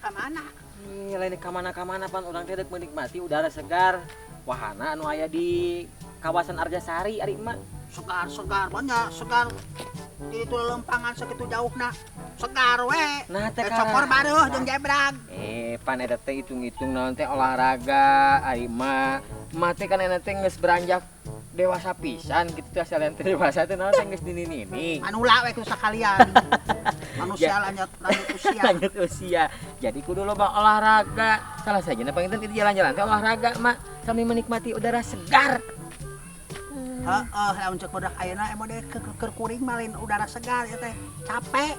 Rek ka mana? Ih, lain ka mana-kamana, pan urang teh rek menikmati udara segar. Wahana anu aya di kawasan Arjasari ari emak. Segar, segar, banyak segar. Di itu lempangan segitu jauhna. Segar we. Nah, teh Cokor bareuh jeung jebrag. Eh, pan eta teh hitung-hitung naon teh olahraga ari emak. Emak teh kan eta teh geus beranjak dewasa pisan gitu teh, asal teh dewasa teh naon teh geus nini-nini. Manula we ku sakalian. Manusia lanjut lanjut usia. Lanjut usia. Jadi kudu loba olahraga. Salah sajana panginten itu jalan-jalan teh olahraga, Mak, sambil menikmati udara segar. Heeh, lamun cek budak ayeuna emang deh keur kuring mah lain udara segar ya teh. Capek.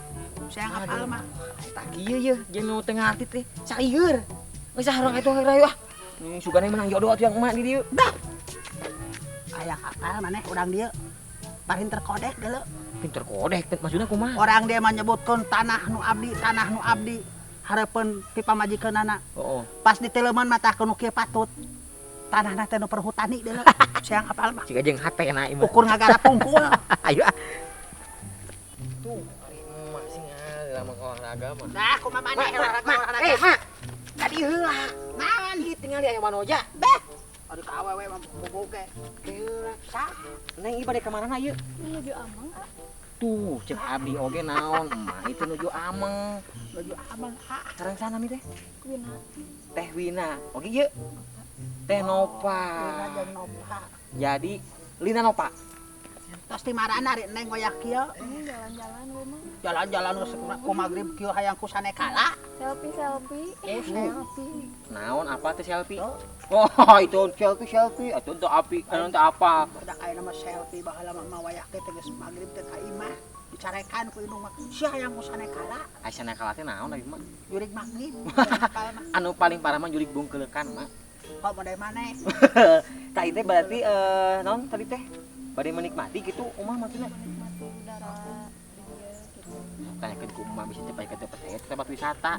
Saya ngapal mah. Tah kieu ye, jeung nu teu ngarti teh salieur. Geus ah, urang itu rayu ah. Sugane menang jodoh atuh yang emak di dieu. Dah. Aya kapal maneh urang dieu. Paling terkodek deuleu. Pinter kodek, maksudna kumaha? Orang dia menyebutkeun tanah nu abdi, tanah nu abdi. Hareupeun ti pamajikeunana. Oh. Pas diteleman mata nu kieu patut. Tanahna teh nu Perhutani deuleu. Sayang apal mah. Siga jeung hatena ieu mah. Ukur ngagarap pungkul. Ayo ah. Tuh, ari emak sih lama olahraga mah. Nah, kumaha maneh olahraga olahraga? Eh, Mak. Tadi heula. Naon? Ieu tingali aya manoja. Beh. Aduh, ka awewe mah bogo ge. Heula. Sa? Neng, ieu bade ka mana ieu? Nuju ameng, ah. Tuh, cek abdi oge naon, emak itu nuju ameng. Nuju ameng, ah. Sareng sana mi teh? Wina. Teh Wina. Oge ieu. Teh Nova. Wina jeung Nova. Jadi Lina Nova. Tos di marana ari Neng goyak kieu? Jalan-jalan we mah. Jalan-jalan geus ku magrib kieu hayang ku sanekala. Selfie selfie. Eh, selfie. Naon apa teh selfie? Oh. Oh, itu selfie selfie. Itu untuk api, anu untuk apa? Budak aya nama selfie baheula mah mah wayah teh geus magrib teh ka imah. Dicarekan ku indung mah. Sia hayang ku sanekala. Ai sanekala teh naon ari mah? Jurig magrib. Anu paling parah mah jurig bungkeulekan, Mak. Kok model maneh? Tah itu berarti naon tadi teh? Bade menikmati gitu umah maksudnya. Menikmati udara di dieu gitu. Tanyakeun ku emak bisa teh ke tempat teh tempat wisata.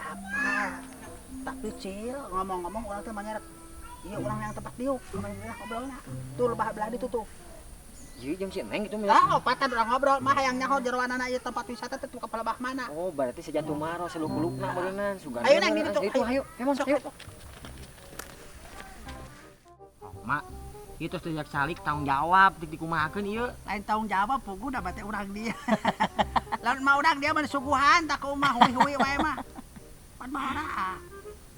Apa? Tapi Cil, ngomong-ngomong urang teh manyarek. Iya, urang yang tempat diuk, urang ngobrolna. Tuh lebah belah ditu tuh. Ieu jeung si Neng gitu. Lah, opatan urang ngobrol mah hayang nyaho jeroanana ieu tempat wisata teh ka pelebah mana. Oh, berarti sejatuh maro seluk-belukna beuneunan sugan. Ayo Neng di ditu. Ayo, ayo, Sok, ayo. Mak, itu sejak salik tanggung jawab dik dikumahakeun ieu. Lain tanggung jawab pugu da bate urang dia. Lamun mah urang dia mah disuguhan tak ku mah hui-hui wae mah. Pan mah ora.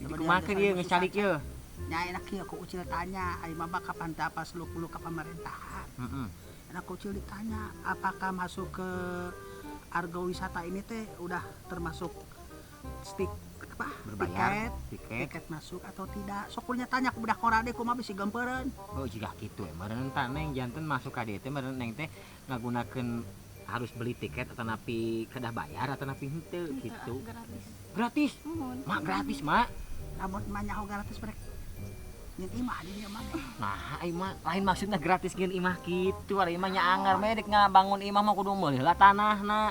Dikumahakeun ieu geus calik ieu. Nya enak kieu ku Ucil tanya, ai mah kapan teh apa seluk-beluk ka pemerintahan. Heeh. Enak ku Ucil ditanya, apakah masuk ke argo wisata ini teh udah termasuk stick apa? Berbayar, Tiket, tiket. Tiket masuk atau tidak? Sok kuliah tanya ku budak korade kumaha bisi gempeureun. Oh, jika gitu ya. Meureun tah Neng janten masuk ka dieu teh meureun Neng teh ngagunakeun harus beli tiket atau napi kedah bayar atau napi henteu gitu. Gratis. Gratis. Muhun. Mak, gratis, Mak. Lamun mah nyaho gratis merek nyeun imah di dieu mah. Nah, imah lain maksudnya gratis ngeun imah kitu, ari imah nya angar medek ngabangun imah mah kudu meuli heula tanahna.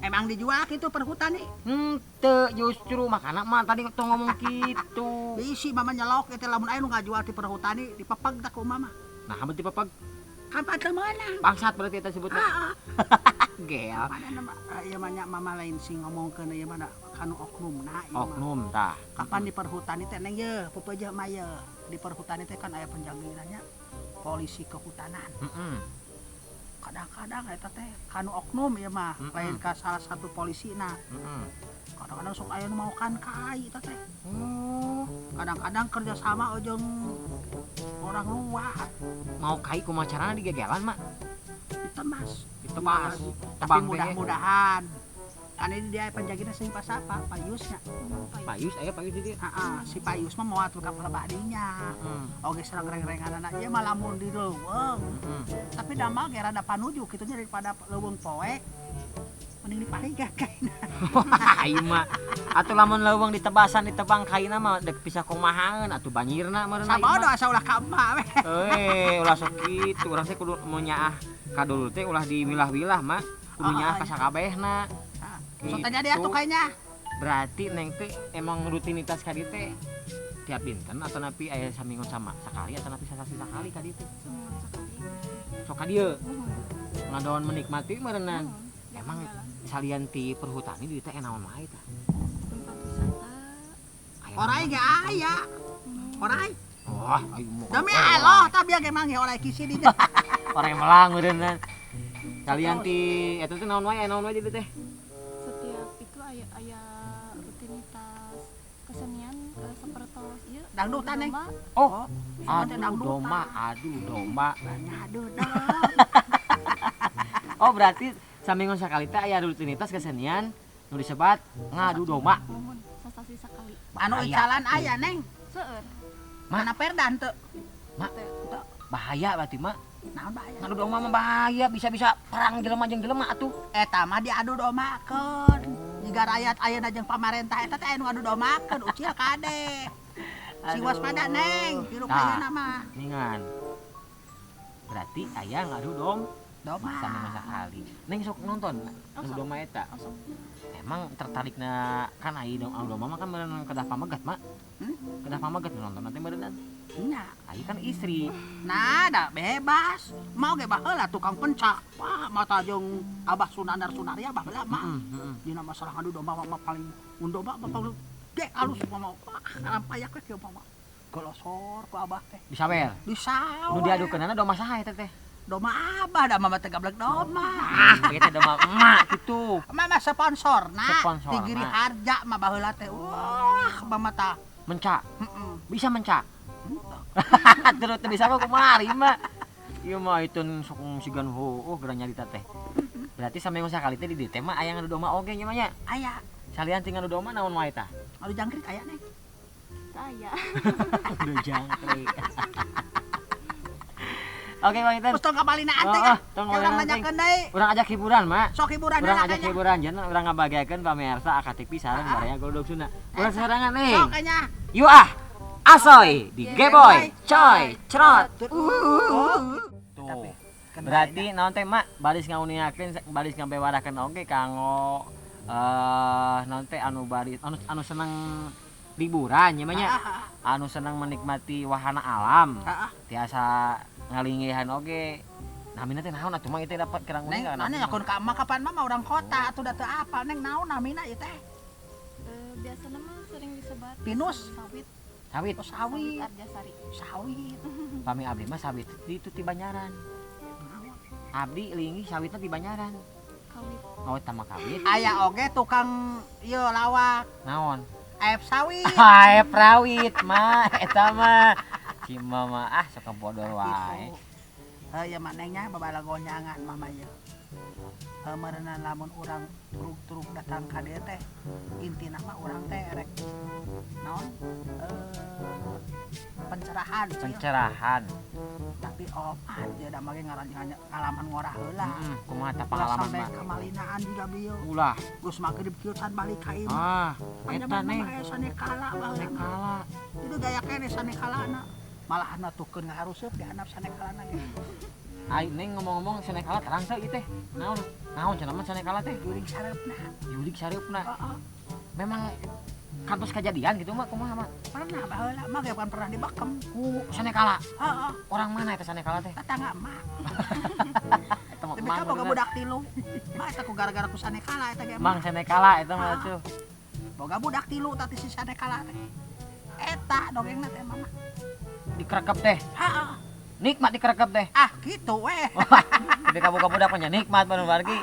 Emang dijual gitu Perhutani? Henteu, justru makana mah tadi tong ngomong kitu. Bisi mama nyelok itu lamun aya nu ngajual ti Perhutani dipepeg tak ku mama. Nah, berarti pepeg. Kan pada meunang. Bangsat berarti eta sebutna. Heeh. Gel. Mana nama ieu mah nya mama lain sing ngomongkeun ieu mah kanu oknumna ieu mah. Oknum tah. Kapan di Perhutani teh Neng ye, pepeujeuh mah ye. Di Perhutani teh kan aya penjagina nya polisi kehutanan. Heeh. Kadang-kadang eta teh kanu oknum ieu mah, lain ka salah satu polisina. Kadang-kadang sok aya nu maokan kai eta teh. Oh, Kadang-kadang kerjasama jeung orang luar. Mau kai kumaha carana digegelan, Mak? Ditebas. Ditebas. Tapi Tebang teh. Mudah-mudahan kan ini dia penjagina sing pasapa Payusnya. Payus aya payus di dieu. Heeh, si Payus mah moal ka pelebadinya. Oge sareng reng-renganana ieu mah lamun di leuweung. Tapi damel ge rada panuju kitu nya, daripada leuweung poek mending dipariga kaina. Ieu mah atuh lamun leuweung ditebasan ditebang kaina mah dek bisa kumahaeun atuh banjirna meureun. Sabodo asa ulah ka emak we. Eh, ulah sok kitu. Urang teh kudu mau nyaah ka dulur teh ulah diwilah-wilah, Mak. Kudu Oh, nyaah oh, ka sakabehna. So tanya dia Gitu. tuh kayaknya. Berarti Neng teh emang rutinitas ka dieu teh tiap dinten atau napi aya saminggu sama sekali atau napi sasasi sakali ka dieu teh? Semua sekali. Sok ka dieu Muhun. Ngadon menikmati meureunan. Muhun. Emang Jalan-jalan. salian ti Perhutani di dieu teh naon wae tah? Tempat wisata. Orai ge aya. Orai. Wah, ayo mau. Demi Allah, tapi ge manggih orai kisi di. Orai melang meureunna. Kalian ti eta teh naon wae di dieu teh? Setiap itu aya aya rutinitas kesenian sapertos ieu. Dangdutan, Neng. Domba. Oh, Sama teh adu dangdutan. domba, adu domba. Adu domba. Oh, berarti saminggu sakali teh aya rutinitas kesenian nu disebat ngadu domba. Muhun, sasasi sakali. Anu Bahaya. icalan aya, Neng. Seueur. Mana perdan teu? Mak. Teu. Bahaya berarti mak. Naon bahaya? Ngadu domba mah bahaya, bisa-bisa perang jelema jeung jelema atuh. Eta mah diadu dombakeun. Jiga rakyat ayeuna jeung pamarentah eta teh aya nu ngadu dombakeun, ucil kade. Sing Aduh. waspada, Neng, hirup Tah. ayeuna mah. Ningan. Berarti aya ngadu dom Domba. saminggu sakali. Neng sok nonton ngadu sok. domba eta. Oh, sok. Emang tertarikna kan aya dong adu domba mah kan meureun kedah pamegat, Mak. Hmm? Kedah pamegat nu nonton nanti meureun. Nya. Aya kan istri. Nah, da bebas. Mau ge baheula tukang pencak. Wah, mata jeung Abah Sunandar Sunaria baheula mah. Heeh, heeh. Dina masalah ngadu domba mah paling mun domba mah paling ge alus mah. Wah, rampayak we kieu mah. Golosor ku Abah teh. Disawer. Disawer. Nu diadukeunana domba saha eta teh? Domba Abah da mama teh gablek domba. Ah, ieu teh domba emak kitu. Mama sponsorna. Sponsorna. Di Giri Harja mah baheula teh. Wah, mama tah. Mencak. Heeh. Bisa mencak. Terus teu bisa mah kumaha mah. Ieu mah itu sok sigan heueuh geura nyarita teh. Berarti saminggu sakali teh di dieu teh mah aya ngadu domba oge nya mah nya. Aya. Salian ti ngadu domba naon wae tah? Anu jangkrik aya, Neng. Teu aya. Ngadu jangkrik. Oke, Bang Iten. Terus tong kabalinaan teh. Oh, ah. tong Ya, urang kabalinaan teh. nanyakeun deui. Urang ajak hiburan, Mak. Sok hiburan Urang heula ajak kayaknya. hiburan jan urang ngabagiakeun pamirsa AKTV sareng Ah. baraya Golodog Sunda. Urang sorangan nih. Sok kayaknya. Yuk ah. Asoy di Geboy, Coy, Crot. Oh. Tuh. Berarti naon teh Mak baris ngauniakeun baris ngabewarakeun oge kanggo naon teh anu baris anu anu seneng liburan nya mah nya. Anu seneng menikmati wahana alam. Heeh. Tiasa ngalinggihan oge. Namina teh naon atuh mah ieu teh dapat kerang Neng, uning mana yakun ka emak kapan mah orang kota atuh da teu apal Neng naon namina ieu teh? Biasana mah sering disebat Pinus. sawit. Sawit. Oh, sawit. Arjasari. Sawit. Pami abdi mah sawit itu ti Banyaran. Abdi linggih sawitna ti Banyaran. Kawit. Oh, tama kawit. Aya oge tukang ieu lawak, Naon? aep sawit. Aep rawit mah eta mah. Si mama ah sok bodor wae. Heuh ya mah Neng nya babalagonyangan mama ieu. Heuh meureunna lamun urang turug-turug datang ka dieu teh intina mah urang teh rek naon? Pencerahan Cil. Pencerahan. Tapi omat dia da mah ge ngalaman ngorah heula. Heeh, kumaha tah Ulah pengalaman sampai mah? kamalinaan juga bieu. Ulah. Geus magrib kieu can balik ka imah. Ah, eta Panjaman Neng. mah aya sanekala baheula. Sanekala. Itu gaya kene sanekalana. Malah natukeun ngaharuseup di handap sanekalana ge. Ai Neng ngomong-ngomong sanekala terang teu ieu teh. Naon? Naon cenah mah sanekala teh? Jurig sareupna. Jurig sareupna. Heeh. Memang kantos kejadian gitu mah kumaha mah? Pernah baheula mah ge bukan pernah dibekem. Ku sanekala. Heeh, Orang mana eta sanekala teh? tetangga emak. Eta mah Tapi emang ka boga bener. budak tilu. Mah eta ku gara-gara ku sanekala eta ge. Mang sanekala eta mah Ah. tuh. Boga budak tilu tadi si sanekala teh. Eta dongengna teh mama. Dikerekep teh. Heeh. Nikmat dikerekep teh. Ah gitu weh. Tapi ka boga budak mah nya nikmat baru wargi.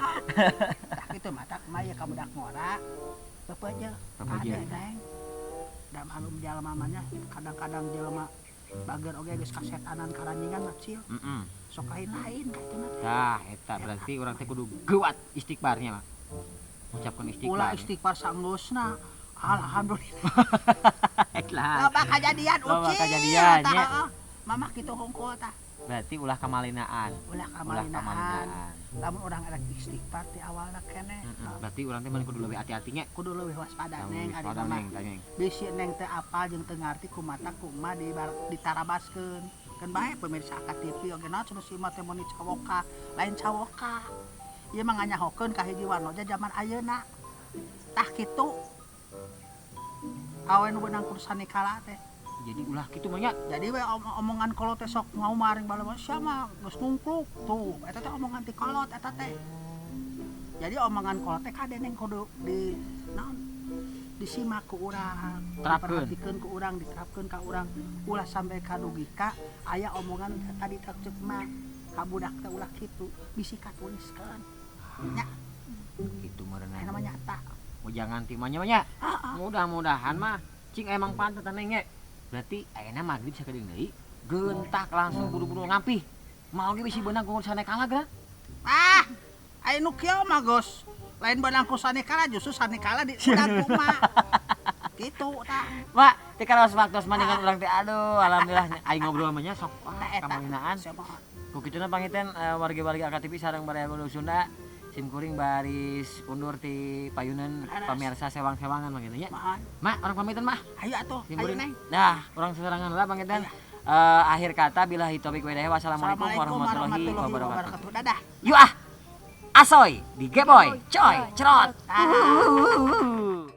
Tah kitu mah tak mah ya ka budak ngora. Bepeje. Bepeje. Ade, Neng. Da malum jalma mah nya kadang-kadang jelema bager oge geus kasetanan karanjingan mah cil. Heeh. Sok lain-lain ka itu mah. Tah, eta berarti urang teh kudu geuat istighfarnya mah. Ucapkeun istighfar. Ulah istighfar sanggeusna. Alhamdulillah. Lah. Loba kajadian Loba ucil. kajadian, tah, nya. heeh. Mamah kitu hungkul tah. Berarti ulah kamalinaan. Ulah Ulah kamalinaan. kamalinaan. Lamun urang erek istighfar ti awalna keneh. Heeh. Berarti urang teh mah kudu leuwih hati-hati nya. Kudu leuwih waspada Neng ari Waspada, mah. Neng, tah, Neng. Bisi Neng teu apal jeung teu ngarti kumata kuma di ditarabaskeun. Keun bae pemirsa AKTV oge naon cenah si mah teh meuni cawoka, lain cawoka. Ieu mah nganyahokeun ka hiji wanoja jaman ayeuna. Tah kitu. Awe nu beunang ku sanikala teh. Jadi ulah kitu mah nya. Jadi we omongan kolot teh sok ngaumaring bala sia mah geus nungkluk tuh eta teh omongan ti kolot eta teh. Jadi omongan kolot teh kade Neng kudu di naon di Disimak ku urang, Terapkeun. diperhatikeun ku urang, diterapkeun ka urang, ulah sampai ka dugi ka aya omongan tadi teh cek mah ka budak teh ulah kitu, bisi katuliskeun. Nya, Itu meureunna. aya mah nyata. Jangan timanya mah nya. Mudah-mudahan mah cing emang pantes Neng nya. Berarti ayeuna maghrib sakedeung deui, gentak langsung buru-buru ngampih. Mau ge bisi beunang ku sanekala geura. Ah, aya nu kieu mah geus lain beunang ku sanekala, justru sanekala di udah ku mah. Gitu tah. Mak, teu karaos waktos mendingan urang teh aduh alhamdulillah aing ngobrol mah nya sok wah Tah eta. kamalinaan. Siapa? Ku kituna panginten wargi-wargi AKTV sareng baraya Gunung Sunda sim kuring baris undur ti payunan pamirsa sewang-sewangan mah kitu nya. Mahan. Mak, urang pamitan mah. Ayo atuh, Sim ayo kuring. Neng. Dah, urang seserangan lah panginten. Akhir kata billahi taufik wa hidayah. Wassalamualaikum warahmatullahi wabarakatuh. Dadah. Yuk ah. Asoy di Geboy, coy, cerot. Ah.